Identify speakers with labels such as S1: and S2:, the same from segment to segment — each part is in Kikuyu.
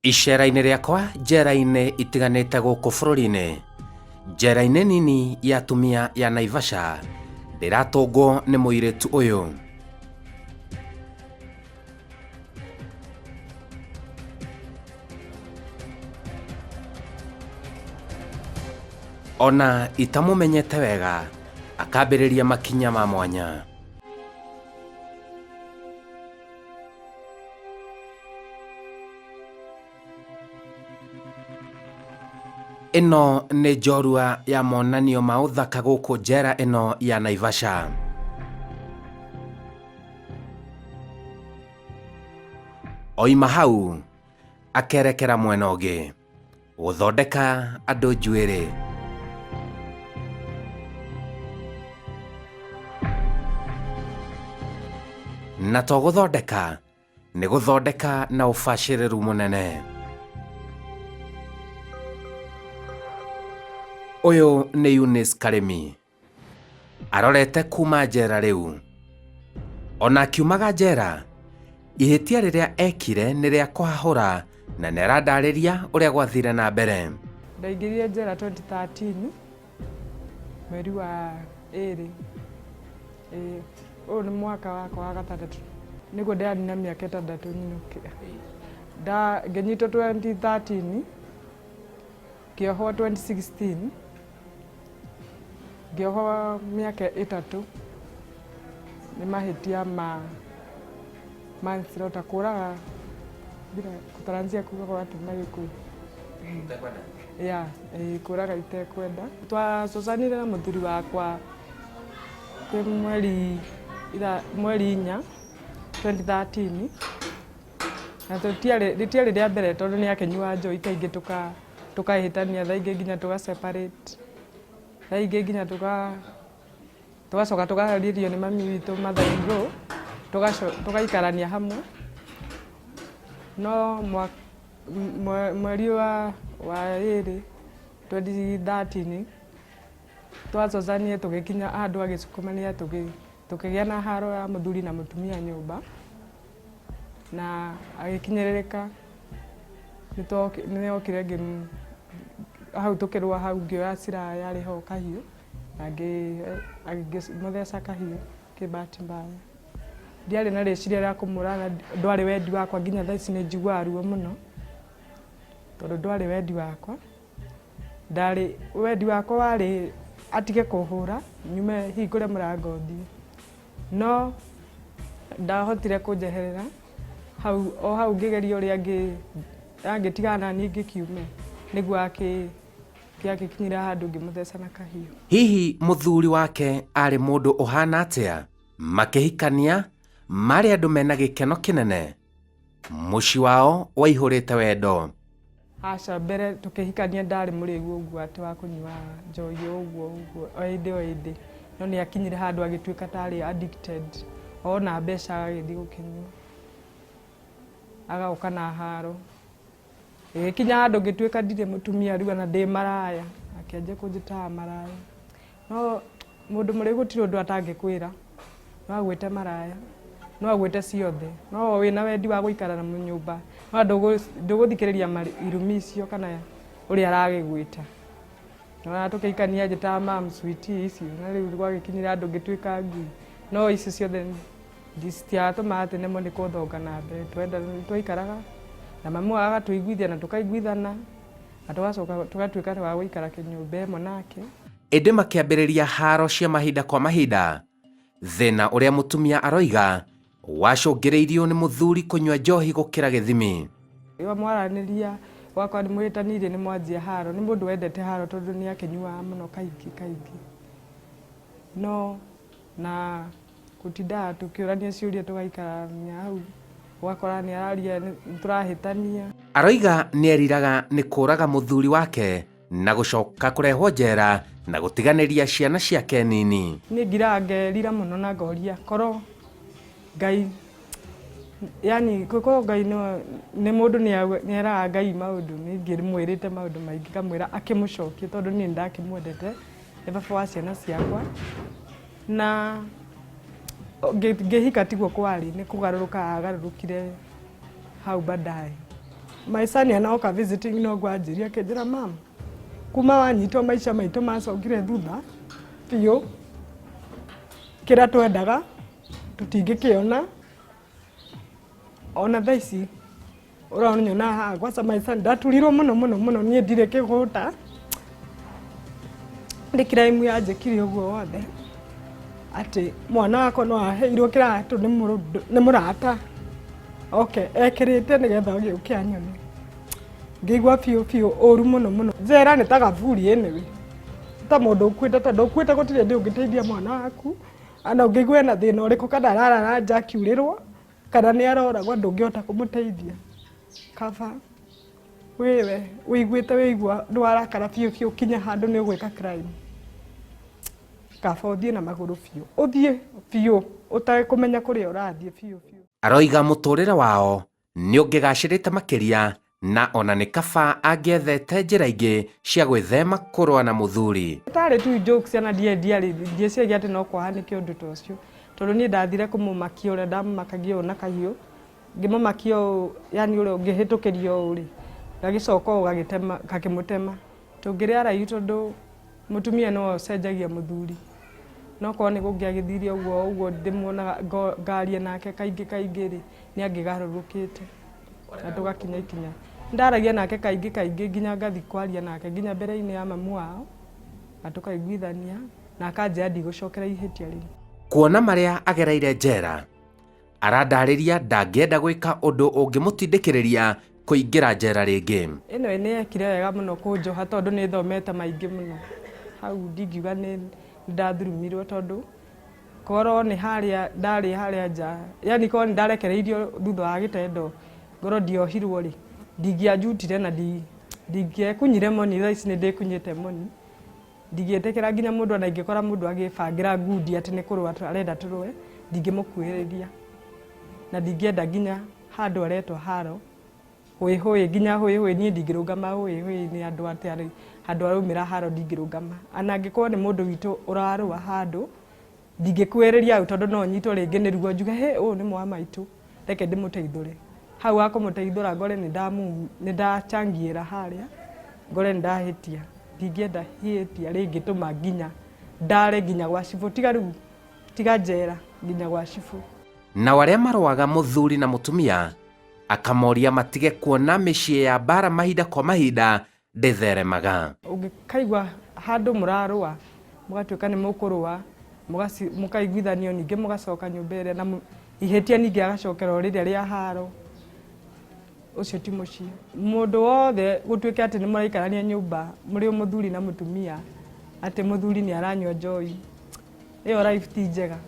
S1: Icera-inĩ rĩakwa njera-inĩ itiganĩte gũkũ bũrũri-inĩ, njera-inĩ nini ya atumia ya Naivasha, ndĩratũngwo nĩ mũirĩtu ũyũ. Ona itamũmenyete wega, akambĩrĩria makinya ma mwanya. Ĩno nĩ njorua ya monanio ma ũthaka gũkũ njera ĩno ya Naivasha. Oima hau akerekera mwena ũngĩ gũthondeka andũ njuĩrĩ. Na to gũthondeka, nĩ gũthondeka na ũbacĩrĩru mũnene. Ũyũ nĩ Eunice Karĩmi. Arorete kuma njera rĩu. Ona akiumaga njera, ihĩtia rĩrĩa ekire nĩ rĩa kũhahũra na nĩ arandarĩria ũrĩa gwathire na mbere.
S2: Ndaingĩrire njera 2013 mweri wa ĩrĩ. Ĩĩ, ũyũ nĩ mwaka wakwa wa gatandatũ. Nĩguo ndĩrarĩ na mĩaka ĩtandatũ nyinũke. Ngĩnyitwo 2013, ngĩohwo 2016, ngĩohwo mĩaka ĩtatũ nĩ mahĩtia ma manslaughter, kũraga kũtaranjia kuga kwa atĩ na Gĩkũyũ. Yeah, kũraga itekwenda. Twacocanire na mũthuri wakwa kwĩ mweri mweri inya 2013 na tũtiarĩ rĩtiarĩ rĩa mbere tondũ nĩ akĩnyuaga njohi kaingĩ tũkahĩtania thaa ingĩ nginya tũga separate, thaa ingĩ nginya tũgacoka tũkarĩrio nĩ mami witũ mother in law tũgaikarania hamwe no mweri wa ĩrĩ 2013 twacocanie tũgĩkinya handũ agĩcukumania tũkĩgĩa na haro ya mũthuri na mũtumia nyũmba na agĩkinyĩrĩrĩka nĩokire hau tũkĩrũa hau ngĩoya silaha yarĩ ho kahiũ na ngĩmũtheca kahiũ kĩ bahati mbaya. Ndiarĩ na rĩciria rĩa kũmũraga ndwarĩ wendi wakwa nginya thaa ici nĩ njiguaga ruo mũno tondũ ndwarĩ wendi wakwa. Ndarĩ wendi wakwa warĩ atige kũhũra nyume hingũre mũrango thiĩ. No ndahotire kũnjeherera hau o hau ngĩgeria ũrĩa angĩtigana na niĩ ngĩkiume nĩguo agĩkinyĩra handũ ngĩmũtheca na kahiũ.
S1: Hihi mũthuri wake arĩ mũndũ ũhana atĩa? Makĩhikania marĩ andũ mena gĩkeno kĩnene. Mũciĩ wao waihũrĩte wendo.
S2: Aca mbere tũkĩhikania ndarĩ mũrĩu ũguo atĩ wa kũnyua njohi ũguo ũguo o hĩndĩ o hĩndĩ no nĩ akinyire handũ agĩtuĩka tarĩ addicted ona mbeca agagĩthiĩ gũkĩnyua agoka na haro ĩgĩkinya handũ ngĩtuĩka ndirĩ mũtumia rĩu ona ndĩ maraya akĩanjia kũnjĩtaga maraya no mũndũ mũrĩu gũtirĩ ũndũ atangĩkwĩra no agwĩte maraya no agwĩte ciothe no wĩna wendi wa gũikara na nyũmba no ndũgũthikĩrĩria irumi icio kana ũrĩa aragĩgwĩta. Nĩwona tũkĩhikania anjĩtaga mum sweetie icio na rĩu gwagĩkinyire handũ ngĩtuĩka ngui no icio ciothe citiatũmaga atĩ nemwo nĩ kũthonga na mbere twaikaraga na mamu agatũiguithia na tũkaiguithana na tũgacoka tũgatuĩka wa gũikara kĩnyũmba ĩmwe nake.
S1: Ĩndĩ makĩambĩrĩria haro cia mahinda kwa mahinda, thĩna ũrĩa mũtumia aroiga wacũngĩrĩirio nĩ mũthuri kũnyua njohi gũkĩra gĩthimi.
S2: Rĩrĩa mwaranĩria ũgakora nĩ mũhĩtanĩirie nĩ mwanjia haro, nĩ mũndũ wendete haro tondũ nĩ akĩnyuaga mũno kaingĩ kaingĩ. No na gũtindaga tũkĩũrania ciũria tũgaikarania hau, ũgakora nĩ araria nĩ tũrahĩtania.
S1: Aroiga nĩ eriraga nĩ kũraga mũthuri wake na gũcoka kũrehwo njera na gũtiganĩria ciana ciake nini.
S2: Niĩ ngiraga ngerira mũno na ngoria korwo Ngai yani korwo Ngai nĩ mũndũ nĩ eraga Ngai maũndũ niĩ ingĩmwĩrĩte maũndũ maingĩ ngamwĩra akĩmũcokie tondũ niĩ nĩ ndakĩmwendete nĩ baba wa ciana ciakwa na ngĩhika tiguo kwarĩ nĩ kũgarũrũka agarũrũkire hau baadaye. My son anoka visiting no ngwanjĩria akĩnjĩra, "Mam, kuma wanyitwo maica maitũ macokire thutha biũ. Kĩrĩa twendaga tũtingĩkĩona. Ona thaa ici ũranyona haha kwanza my son ndaturirwo mũno mũno mũno. Niĩ ndirĩ kĩgũta, nĩ crime yanjĩkire ũguo wothe atĩ mwana wakwa no aheirwo kĩratũ nĩ mũrata oke ekĩrĩte nĩgetha agĩũke anyone. Ngĩigua biũ biũ ũru mũno mũno. Njera nĩ ta gaburi anyway, ta mũndũ ũkuĩte, tondũ ũkuĩte gũtirĩ hĩndĩ ũngĩteithia mwana waku. Ana ũngĩigua ena thĩna ũrĩkũ, kana ararara nja akiurĩrwo, kana nĩ aroragwo, ndũngĩhota kũmũteithia. Kaba wĩwe wĩiguĩte wĩigua nĩ warakara biũ biũ kinya handũ nĩ ũgwĩka crime, kaba ũthiĩ na magũrũ biũ, ũthiĩ biũ ũtekũmenya kũrĩa ũrathiĩ biũ biũ."
S1: Aroiga mũtũrĩre wao nĩ ũngĩgacĩrĩte makĩria na ona nĩ kaba angĩethete njĩra ingĩ cia gwĩthema kũrũa na mũthuri.
S2: Tarĩ tu jokes ana ndiarĩ ndieciragia atĩ no kwahanĩke ũndũ ta ũcio, tondũ niĩ ndathire kũmũmakia ũrĩa ndamũmakagia ũũ na kahiũ, ngĩmũmakia ũũ, yani ũrĩa ũngĩhĩtũkĩrio ũũ rĩ, gagĩcoka ũũ gagĩtema, gakĩmũtema. Tũngĩrĩ araihu, tondũ mũtumia no ũcenjagia mũthuri, no korwo nĩ kũngĩagĩthire ũguo ũguo ndĩmuonaga ngaria nake kaingĩ kaingĩ rĩ, nĩ angĩgarũrũkĩte na tũgakinya ikinya. Ndaragia nake kaingĩ kaingĩ, nginya ngathi kwaria nake nginya mbere-inĩ ya mamu wao, na tũkaiguithania na akanjĩra ndigũcokera ihĩtia rĩu.
S1: Kuona marĩa agereire njera, arandarĩria ndangĩenda gwĩka ũndũ ũngĩmũtindĩkĩrĩria kũingĩra njera rĩngĩ.
S2: Ĩno nĩ yekire wega mũno kũnjoha, tondũ nĩ thomete maingĩ mũno hau. Ndingiuga nĩ ndathurumirwo, tondũ korwo nĩ harĩa ndarĩ harĩa nja, yani korwo nĩ ndarekereirio thutha wa gĩtendo, ngorwo ndiohirwo rĩ, ndingĩanjutire na ndingĩekunyire moni. Thaa ici nĩ ndĩkunyĩte moni, ndingĩtĩkĩra nginya mũndũ, ona ingĩkora mũndũ agĩbangĩra ngundi atĩ nĩ kũrũa arenda tũrũe, ndingĩmũkuhĩrĩria, na ndingĩenda nginya handũ aretwo haro hũĩ hũĩ, nginya hũĩ hũĩ niĩ ndingĩrũgama hũĩ hũĩ nĩ andũ atĩ arĩ handũ araumĩra haro, ndingĩrũgama. Ona angĩkorwo nĩ mũndũ witũ ũrarũa handũ, ndingĩkuhĩrĩria hau, tondũ no nyitwo rĩngĩ nĩ ruo njuge, "Hĩ, ũyũ nĩ mwa maitũ, reke ndĩmũteithũre." Hau wa kũmũteithũra ngore nĩ ndachangiĩra harĩa, ngore nĩ ndahĩtia. Ndingĩenda ihĩtia rĩngĩtũma nginya ndare nginya gwa cibũ, tiga rĩu, tiga njera, nginya gwa cibũ.
S1: Nao arĩa marũaga mũthuri na mũtumia, akamoria matige kuona mĩciĩ ya mbara mahinda kwa mahinda ndĩtheremaga.
S2: Ũngĩkaigua handũ mũrarũa, mũgatuĩka nĩ mũkũrũa, mũkaiguithanio, ningĩ mũgacoka nyũmba ĩrĩa na ihĩtia ningĩ agacokera o rĩrĩa rĩa haro, ũcio ti mũciĩ. Mũndũ wothe gũtuĩke atĩ nĩ mũraikarania nyũmba mũrĩ mũthuri na mũtumia, atĩ mũthuri nĩ aranyua njohi, ĩyo life ti njega.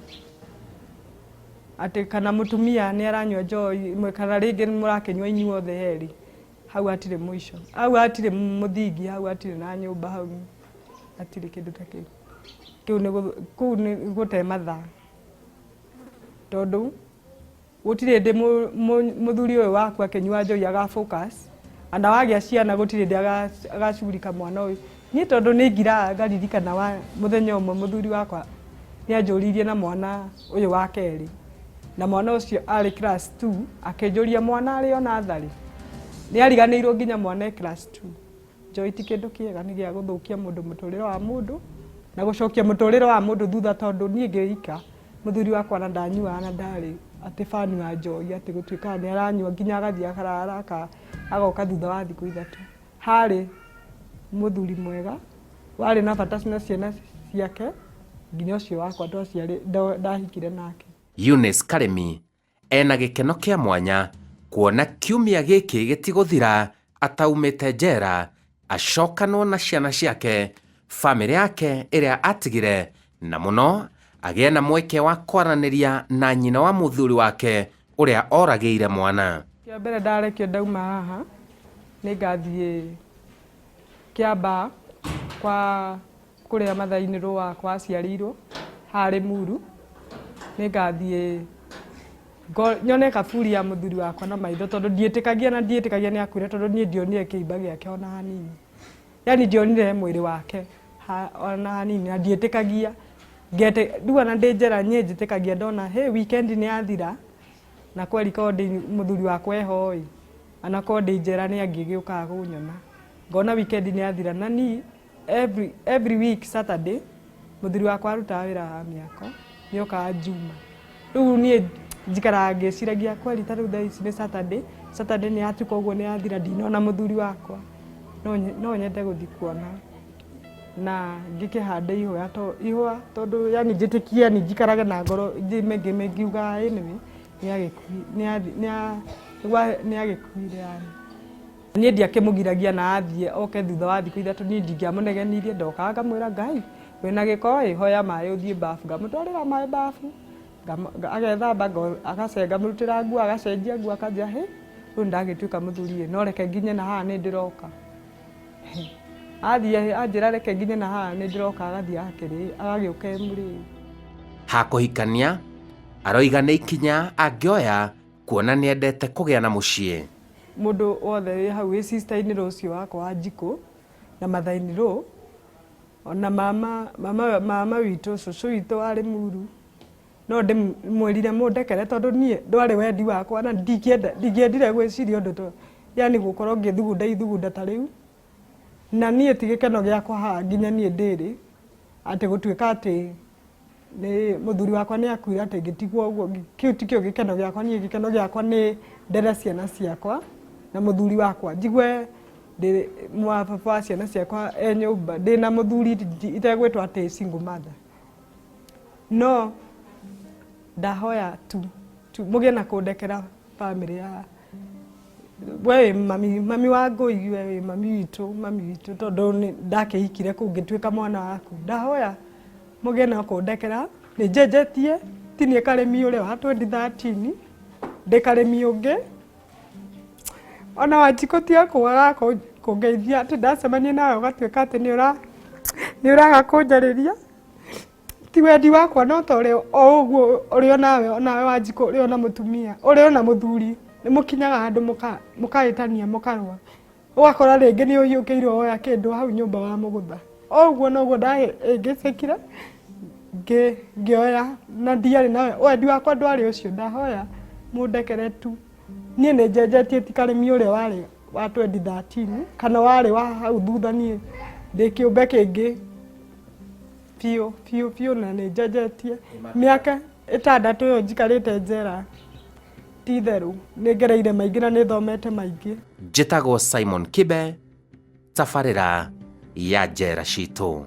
S2: Atĩ kana mũtumia nĩ aranyua njohi, kana rĩngĩ nĩ mũrakĩnyua inyuothe erĩ, hau hatirĩ mũico, hau hatirĩ mũthingi, hau hatirĩ na nyũmba, hau hatirĩ kĩndũ ta kĩu. Kĩu nĩ kũu nĩ gũte mathaa, tondũ gũtirĩ hĩndĩ mũthuri ũyũ waku akĩnyua njohi aga focus ana wagĩa ciana, gũtirĩ hĩndĩ agacugurika mwana ũyũ. Niĩ tondũ nĩ ngiraga ngaririkana wa mũthenya ũmwe mũthuri wakwa nĩ anjũririe na mwana ũyũ wa kerĩ, na mwana ũcio arĩ class 2, akĩnjũria mwana arĩ o natharĩ, nĩ ariganĩirwo nginya mwana e class 2. Njohi ti kĩndũ kĩega, nĩ gĩa gũthũkia mũndũ, mũtũrĩre wa mũndũ na gũcokia mũtũrĩre wa mũndũ thutha, tondũ niĩ ngĩika mũthuri wakwa na ndanyuaga na ndarĩ atĩ fan wa njohi, atĩ gũtuĩkaga nĩ aranyua nginya agathiĩ akarara agoka thutha wa thikũ 3. Harĩ mũthuri mwega warĩ na bata na ciana ciake, nginya ũcio wakwa twaciarĩ ndahikire nake.
S1: Eunice Karemi ena gĩkeno kĩa mwanya kuona kiumia gĩkĩ gĩtigũthira ataumĩte njera, acokanwo na ciana ciake, bamĩrĩ yake ĩrĩa atigire, na mũno agĩe na mweke wa kwaranĩria na nyina wa mũthuri wake ũrĩa oragĩire mwana.
S2: Kĩa mbere ndarekio ndauma haha, nĩ ngathiĩ Kĩambaa kwa kũrĩa mathainĩ wakwa aciarĩirwo harĩ Muru. Nĩ ngathiĩ nyone kaburi ya mũthuri wakwa na maitho, tondũ ndiĩtĩkagia na ndiĩtĩkagia nĩ akuire, tondũ niĩ ndionire kĩimba gĩake ona hanini, yani ndionire mwĩrĩ wake ona hanini, na ndiĩtĩkagia ngete rĩu ona ndĩ njera. Niĩ njĩtĩkagia ndona, hey, weekend nĩ yathira na kweri korwo ndĩ mũthuri wakwa eho ĩ. Anakorwo ndĩ njera nĩ angĩgĩũkaga kũnyona. Ngona weekend nĩ yathira na niĩ every week Saturday mũthuri wakwa arutaga wĩra wa mĩako nĩ okaga Juma. Rĩu niĩ njikaraga ngĩciragia kweli ta rĩu thaa ici nĩ Saturday, Saturday nĩ yatuka ũguo nĩ yathira ndinona mũthuri wakwa. No nyende gũthiĩ kuona na ngĩkĩhande ihũa to ihũa tondũ yani njĩtĩkie yani njikarage na ngoro ngiugaga anyway nĩ agĩkuire yani. Niĩ ndiakĩmũgiragia na athiĩ oke thutha wa thikũ 3 niĩ ndingĩamũnegenirie, ndokaga ngamwĩra Ngai wĩna gĩko ĩ hoya maĩ ũthiĩ bafu, ngamũtwarĩra maĩ bafu, agethamba, ngamũrutĩra nguo agacenjia nguo akanjĩra hĩ rĩu nĩndagĩtuĩka mũthuri ĩ no reke nginye na haha nĩ ndĩroka. Athiĩ anjĩra reke nginye na haha nĩ ndĩroka agathiĩ agagĩũka e mũrĩu.
S1: Ha kũhikania aroiga nĩ ikinya angĩoya kuona nĩendete kũgĩa na mũciĩ.
S2: Mũndũ wothe wĩ hau wĩ sister-in-law ũcio wakwa wa Njikũ na mother-in-law ona mama, mama, mama witũ cũcũ witũ warĩ Muru no ndĩmwĩrire mũndekere tondũ niĩ ndwarĩ wendi wakwa na ndingĩendire gwĩciria ũndũ to yani gũkorwo ngĩthugunda ithugunda ta rĩu na niĩ ti gĩkeno gĩakwa haha nginya niĩ ndĩrĩ atĩ gũtuĩka atĩ nĩ mũthuri wakwa nĩ akuire atĩ ngĩtigwo ũguo, kĩu tikĩo gĩkeno gĩakwa. Niĩ gĩkeno gĩakwa nĩ ndere ciana ciakwa na mũthuri wakwa, njigue ndĩ baba wa ciana ciakwa e nyũmba ndĩna mũthuri itegwĩtwo atĩ single mother. No ndahoya tu mũgĩe na kũndekera family ya we mami, mami wa Ngũi, we wĩ mami witũ, mami witũ tondũ ndakĩhikire kũu ngĩtuĩka mwana waku. Ndahoya mũgĩe na kũndekera, nĩ njenjetie, ti niĩ karĩmi ũrĩa wa 2013, ndĩ karĩmi ũngĩ. Ona Wanjikũ ti ekũaga kũngeithia atĩ ndacemania nawe ũgatuĩka atĩ nĩ ũraga kũnjarĩria. Ti wendi wakwa no ta ũrĩa o ũguo ũrĩ onawe, onawe Wanjikũ ũrĩ ona mũtumia, ũrĩ ona mũthuri, nĩ mũkinyaga handũ mũkahĩtania mũkarũa. Ũgakora rĩngĩ nĩ ũhiũkĩirwo woya kĩndũ hau nyũmba wa mũgũtha. O ũguo noguo ndahĩngĩcĩkire ngĩoya na ndiarĩ na wendi wakwa ndwarĩ ũcio, ndahoya mũndekere tu. Niĩ nĩ njenjetie ti karĩmi ũrĩa warĩ wa 2013 kana warĩ wa hau thutha, niĩ ndĩ kĩũmbe kĩngĩ biũ biũ biũ na nĩ njenjetie. Mĩaka 6 ĩyo njikarĩte njera ti itherũ, nĩ ngereire maingĩ na nĩ thomete maingĩ.
S1: Njĩtagwo Simon Kibe, tabarĩra ya Njera Citũ.